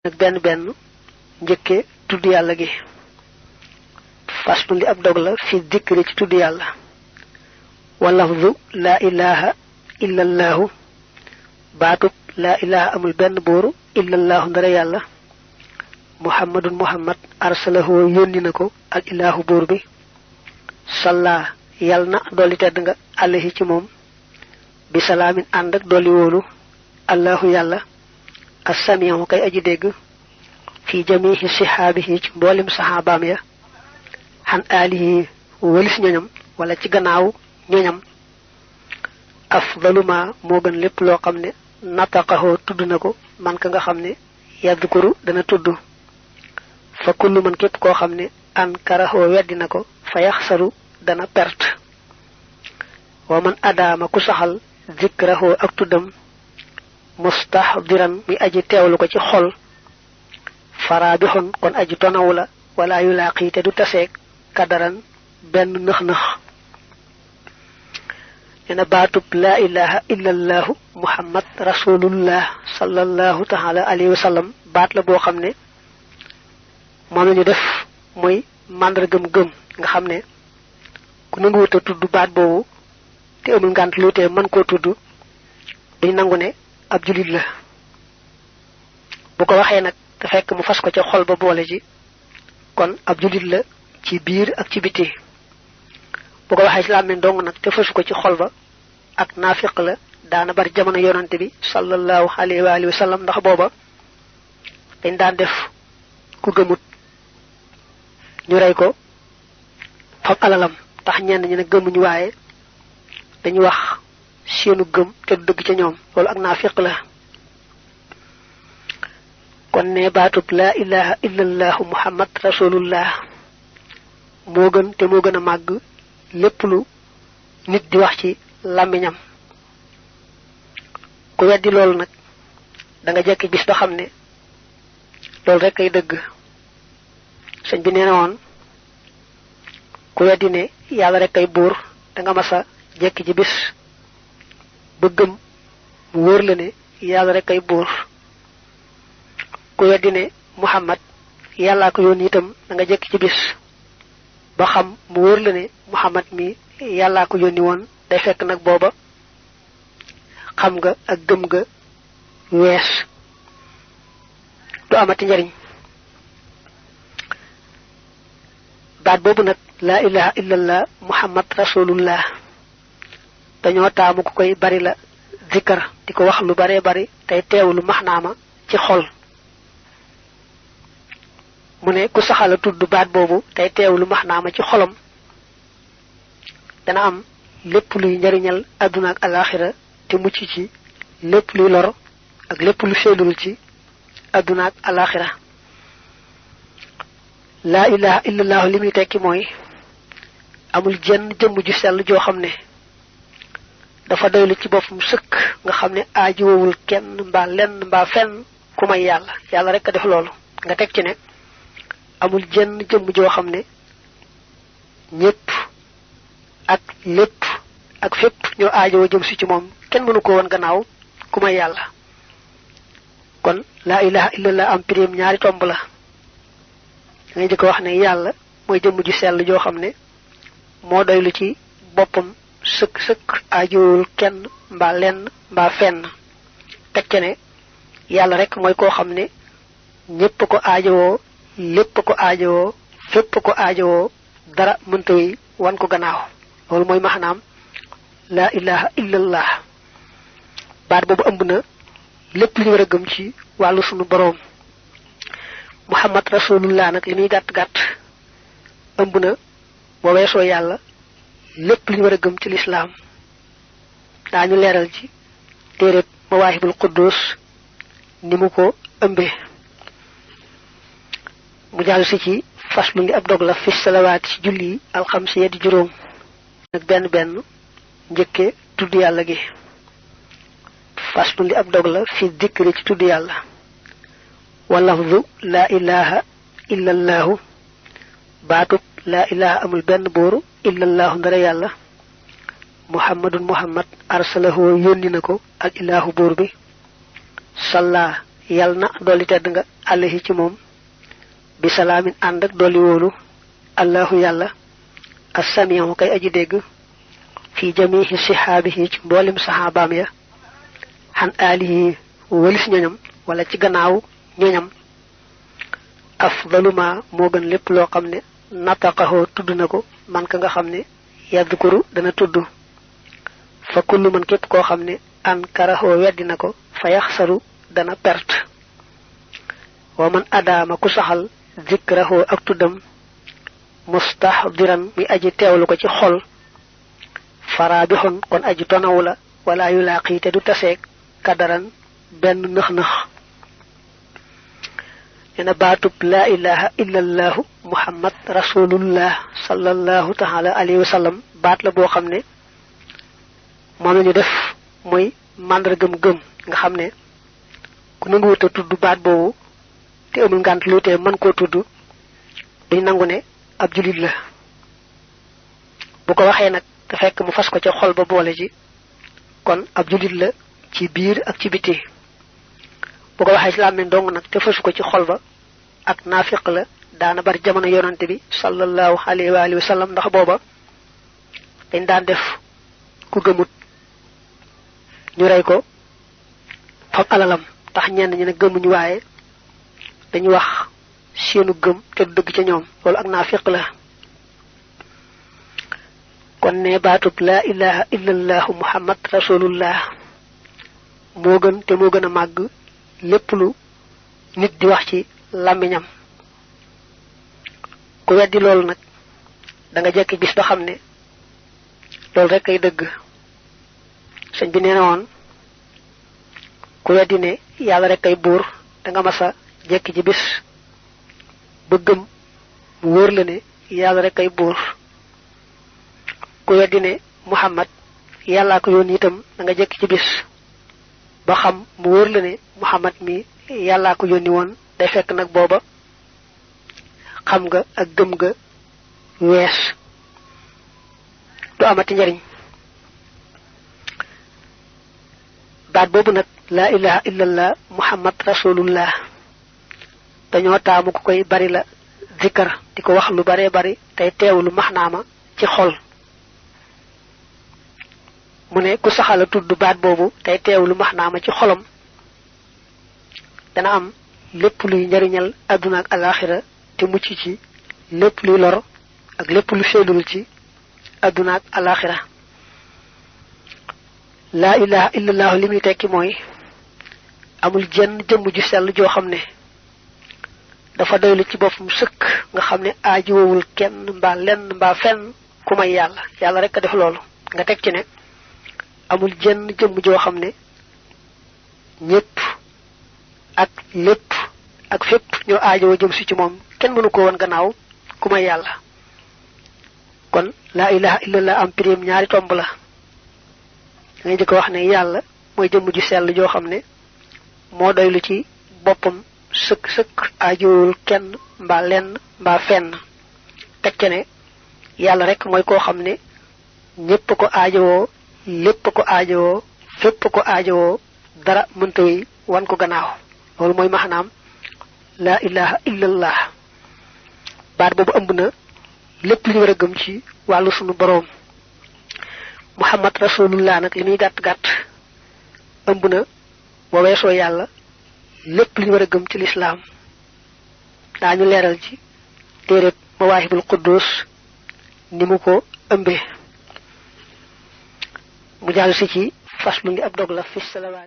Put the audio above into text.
ak benn benn njëkke tudd yàlla gi faslu li ab dog la fi dikri ci tudd yàlla walafzu laa ilaha illallahu baatub laa ilaha amul benn booru illallahu ndara yàlla muhammadun muhammad arsalahu yónni na ko ak ilaahu buur bi salla yàlla na dolli tedd nga alayhi ci moom bi salaamin ànd ak dolli wóolu allahu yàlla as-sami'u kay aji dégg fi jamihi sihaabihi ci mboolem saxaabaam ya xan aalihi walis ñoñam wala ci gannaaw ñoñam afdaluma moo gën lépp loo xam ne nataqahu tudd na ko man ka nga xam ne yadkuru dana tudd fa kullu man képp koo xam ne ankarahu weddi na ko fa yaxsaru dana perte wa man adaama ku saxal zikrahu ak tuddam mustahdiran muy aji teewlu ko ci xol farabixun kon aji tonawu la wala yulaaqi te du taseeg kadaran benn nëx-nëx nena baatub laa ilaha illallahu muhammad rasulullah sallallahu taala alayhi wa sallam baat la boo xam ne moom la ñu def muy màndargam gëm nga xam ne ku nanguwut a tudd baat boobu te amul ngànt lu tee mën koo tudd dañ nangu ne ab julit la bu ko waxee nag te fekk mu fas ko ca xol ba boole ji kon ab julit la ci biir ak ci biti bu ko waxee ci làmmiñ dong nag te fasu ko ci xol ba ak naafiq la daana bari jamono yonante bi sallallahu alayhi wa alihi wa sallam ndax booba dañ daan def ku gëmut ñu rey ko fab alalam tax ñenn ñi ne gëmuñu waaye dañu wax seenu gëm te du dëgg ca ñoom loolu ak naafiq la kon ne baatub laa ilaha illallahu muhammad rasulullah moo gën te moo gën a màgg lépp lu nit di wax ci làmmiñam ku weddi loolu nag da nga jekki bis ba xam ne loolu rek ay dëgg sëñ bi nee na woon ku weddi ne yàlla rek ay buur da nga masa jekki ci bis ba gëm mu wóor la ne yàlla rek ay buur ku weddi ne muhammad yàllaa ko yónni itam da nga jekki ci bis ba xam mu wóor la ne muhammad mi yàllaa ko yónni woon day fekk nag booba xam nga ak gëm nga wees du amati njariñ baat boobu nag laa ilaha illallah muhammad rasulullah dañoo taamu ku koy bari la zikkar di ko wax lu baree bari tey teewlu maxnaama ci xol mu ne ku saxala tudd baat boobu tey teewlu maxnaama ci xolam dana am lépp luy njariñal àdduna ak alaxira te mucc ci lépp luy lor ak lépp lu seelul ci àdduna ak alaxira laa ilaha illallah li muy tekki mooy amul jenn jëmm ju sell joo xam ne dafa doylu ci boppam sëkk nga xam ne aajowul kenn mbaa lenn mbaa fenn ku may yàlla yàlla rek a def loolu nga teg ci ne amul jenn jëmm joo xam ne ñépp ak lépp ak fépp ñoo aajowoo jëm si ci moom kenn mënu ko woon gannaaw ku may yàlla kon laa ilaha illallah am pirim ñaari tomb la ngay jëkk wax ne yàlla mooy jëmm ju sell joo xam ne moo doylu ci boppam sëkk sëkk aajowul kenn mbaa lenn mbaa fenn teg ca ne yàlla rek mooy koo xam ne ñépp ko aajowoo lépp ko aajowoo fépp ko aajowoo dara mënta wi wan ko gannaaw loolu mooy maxnaam laa ilaha illallah baat boobu ëmb na lépp li ñu war a gëm ci wàllu sunu boroom muhammad rasulullah nag li muy gàtt-gàtt ëmb na boo weesoo yàlla lépp li ñu war a gëm ci lislaam daañu leeral ci téereb mawaahibul quddus ni mu ko ëmbee mu jàll si ci faslu li ab dog la fi salawaat ci julli yi alxamsiya di juróom nag benn benn njëkke tudd yàlla gi faslu li ab dog la fi dikri ci tudd yàlla walafzu laa ilaha illallahu baatub laa ilaha amul benn booru illallahu ndara yàlla muhammadun muhammad arsalahu yónni na ko ak ilaahu buur bi salla yal na dolli tedd nga alayhi ci moom bi salaamin ànd ak dolli wóolu allahu yàlla as-sami'u kay aji dégg fi jamihi sihaabihi ci mboolem saxaabaam ya xan aalihi walis ñoñam wala ci gannaaw ñoñam afdaluma moo gën lépp loo xam ne nataqahu tudd na ko man ka nga xam ne yadkuru dana tudd fa kullu man képp koo xam ne ankarahu weddi na ko fa yaxsaru dana perte wa man adaama ku saxal zikrahu ak tuddam mustahdiran muy aji teewlu ko ci xol farabixun kon aji tonawu la wala yulaaqi te du taseeg kadaran benn nëx-nëx nena baatub laa ilaha illa allahu muhammad rasulullah sallallahu taala alayhi wa sallam baat la boo xam ne moom lañu def muy màndargam gëm nga xam ne ku nanguwuta tudd baat boobu te amul ngànt lu tee mën koo tudd duñ nangu ne ab julit la bu ko waxee nag te fekk mu fas ko ca xol ba boole ji kon ab julit la ci biir ak ci biti bu ko waxee ci làmmiñ dong nag te fasu ko ci xol ba ak naafiq la daana bari jamono yonante bi sallallahu alayhi wa alihi wa sallam ndax booba dañ daan def ku gëmut ñu rey ko fab alalam tax ñenn ñi ne gëmuñu waaye dañu wax seenu gëm te du dëgg ca ñoom loolu ak naafiq la kon ne baatub laa ilaha illa allahu muhammad rasulullah moo gën te moo gën a màgg lépp lu nit di wax ci làmmiñam ku weddi loolu nag da nga jekki bis ba xam ne loolu rek ay dëgg sëñ bi nee na woon ku weddi ne yàlla rek ay buur da nga masa jekki ci bis ba gëm mu wóor la ne yàlla rek ay buur ku weddi ne muhammad yàllaa ko yónni itam da nga jekki ci bis ba xam mu wóor la ne muhammad mi yàllaa ko yónni woon day fekk nag booba xam nga ak gëm nga wees du amati njariñ baat boobu nag laa ilaha illallah muhammad rasulullah dañoo taamu ku koy bari la zikkar di ko wax lu bare bari tey teewlu maxnaama ci xol mu ne ku saxala tudd baat boobu tey teewlu maxnaama ci xolam dana am lépp luy njariñal àdduna ak alaxira te mucc ci lépp luy lor ak lépp lu seelul ci àdduna ak alaxira laa ilaha illallah li muy tekki mooy amul jenn jëmm ju sell joo xam ne dafa doylu ci boppam sëkk nga xam ne aajowul kenn mbaa lenn mbaa fenn ku may yàlla yàlla rek a def loolu nga teg ci ne amul jenn jëmm joo xam ne ñépp ak lépp ak fépp ñoo aajowoo jëm si ci moom kenn mënu ko woon gannaaw ku may yàlla kon laa ilaha illallah am pirim ñaari tomb la ngay jëkk wax ne yàlla mooy jëmm ju sell joo xam ne moo doylu ci boppam sëkk sëkk aajowul kenn mbaa lenn mbaa fenn teg ca ne yàlla rek mooy koo xam ne ñépp ko aajowoo lépp ko aajowoo fépp ko aajowoo dara mënta wi wan ko gannaaw loolu mooy maanaam laa ilaha illallah baat boobu ëmb na lépp li ñu war a gëm ci wàllu sunu boroom muhammad rasulullah nag li muy gàtt-gàtt ëmb na ba weesoo yàlla lépp li ñu war a gëm ci lislaam daañu leeral ci téereb mawaahibul quddus ni mu ko ëmbee mu jàll si ci faslu ngi ab dog la fi salawaat